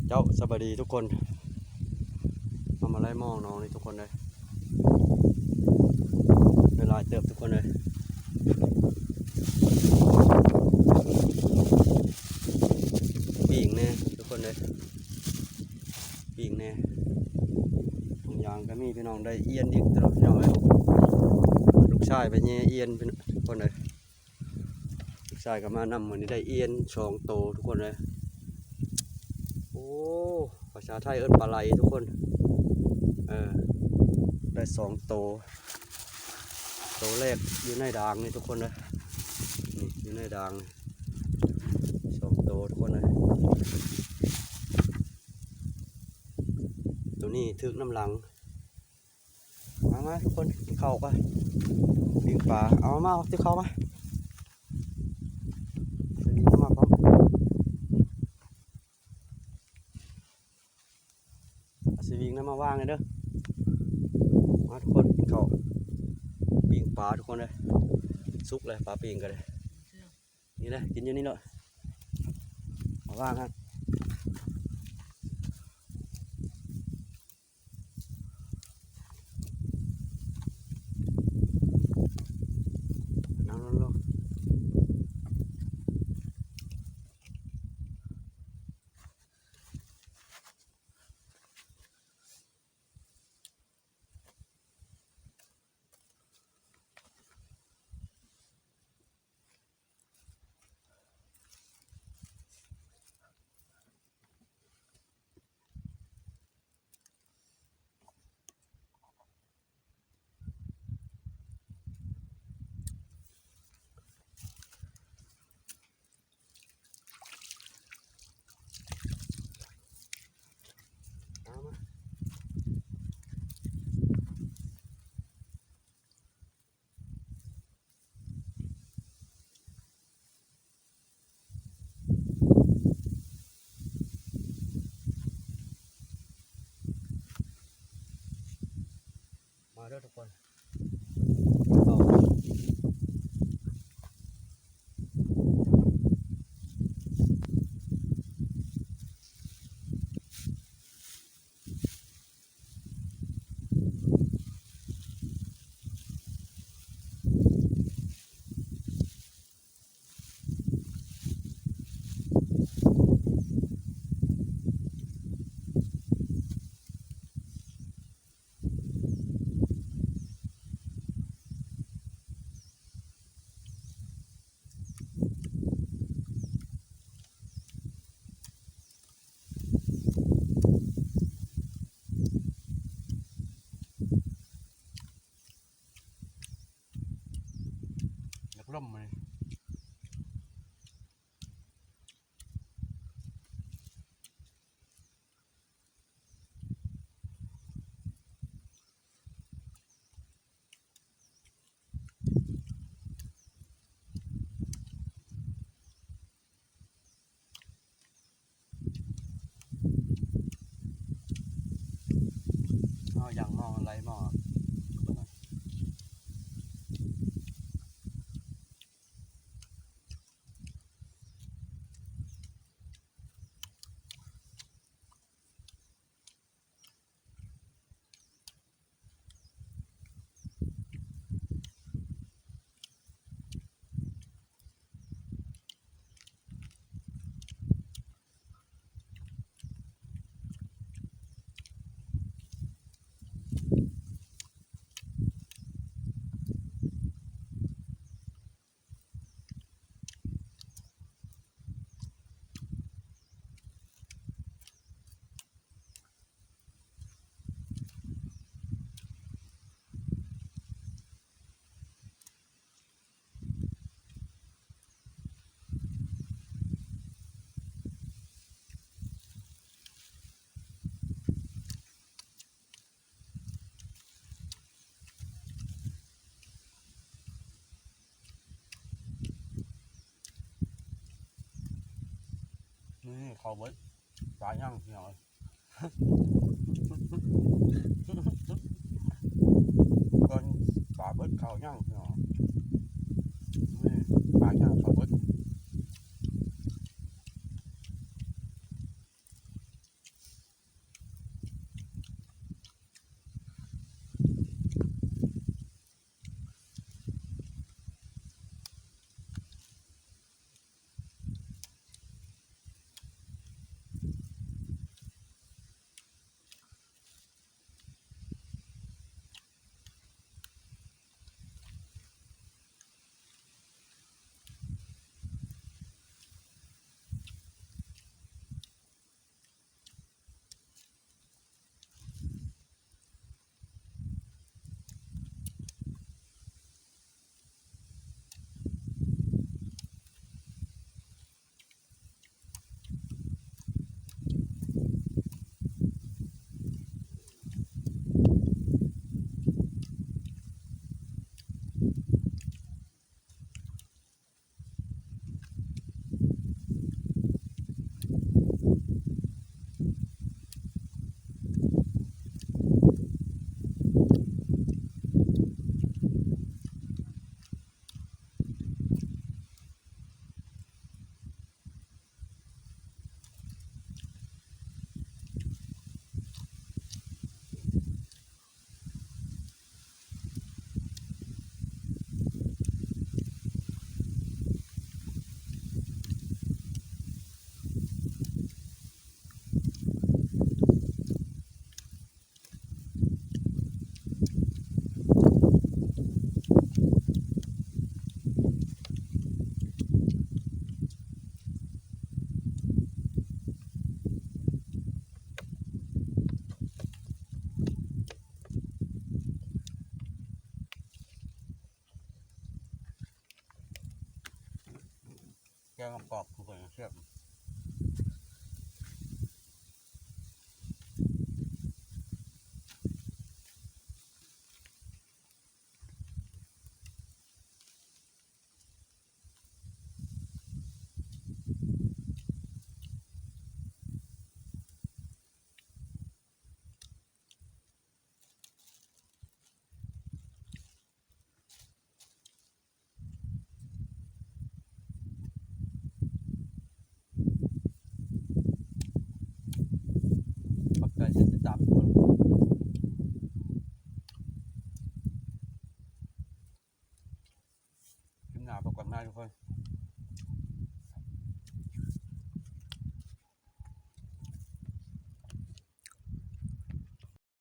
ເຈົ້າ ສະບາຍດີທຸກຄົນ. ເຮົາມາໄລ່ມອງໜອງນີ້ທຸກຄົນເອີຍ. ໄດ້ຫຼາຍເຕີບທຸກຄົນເອີຍ. ປີ້ງແດ່ທຸກຄົນເອີຍ. ປີ້ງແດ່. ຖົງຢາງກໍມີພີ່ນ້ອງ. ໄດ້ອ່ຽນອີກພີ່ນ້ອງເອີຍ. ລູກຊາຍໄປແຍ່ອ່ຽນພີ່ນ້ອງ ທຸກຄົນເອີຍ. ລູກຊາຍກໍມານຳ. ມື້ນີ້ໄດ້ອ່ຽນສອງໂຕທຸກຄົນເອີຍ. ໂອ້ ພາສາໄທເອີ້ນປາໄຫຼທຸກຄົນ. ເອີ ໄດ້ສອງໂຕ. ໂຕແລກຢູ່ໃນດາງນີ້ທຸກຄົນເອີຍ. ນີ້ຢູ່ໃນດາງນີ້ ສອງໂຕທຸກຄົນເອີຍ. ໂຕນີ້ຖືກນຳຫຼັງ. ມາ ມາທຸກຄົນ ກິນເຂົ້າກ່ອນ. ປີ້ງປາ. ເອົາມາ ເອົາຕິບເຂົ້າມາ. ສະວິງເຂົ້າມາພ້ອມ. ເອົາສະວິງນຳມາວາງແດ່ເດີ. ມາທຸກຄົນ ກິນເຂົ້າ. ປີ້ງປາທຸກຄົນເອີຍ. ສຸກແລ້ວ ປາປີ້ງກໍໄດ້. ນີ້ແຫຼະ ກິນຢູ່ນີ້ເນາະ. ເອົາວາງຫັ້ນ. ນັ່ງລົງ. ເອົາມາ. ມາເດີທຸກຄົນ. ຢາກລົມມື້ນີ້. ເອົາຢ່າງໝໍ້ໄຫຼໝໍ້. ນີ້ເຂົ້າເບິດ ປາຍ່າງພີ່ນ້ອງເອີຍ. ເບິ່ງປາເບິດ ເຂົ້າຍ່າງພີ່ນ້ອງ. ນີ້ປາຍ່າງເຂົ້າເບິດ. ກງໝາກກອກ ທຸກຄົນ ແຊບ. ຂອບໃຈທີ່ຕິດຕາມທຸກຄົນ. ຄລິບໜ້າພົບກັນໃໝ່ທຸກຄົນ.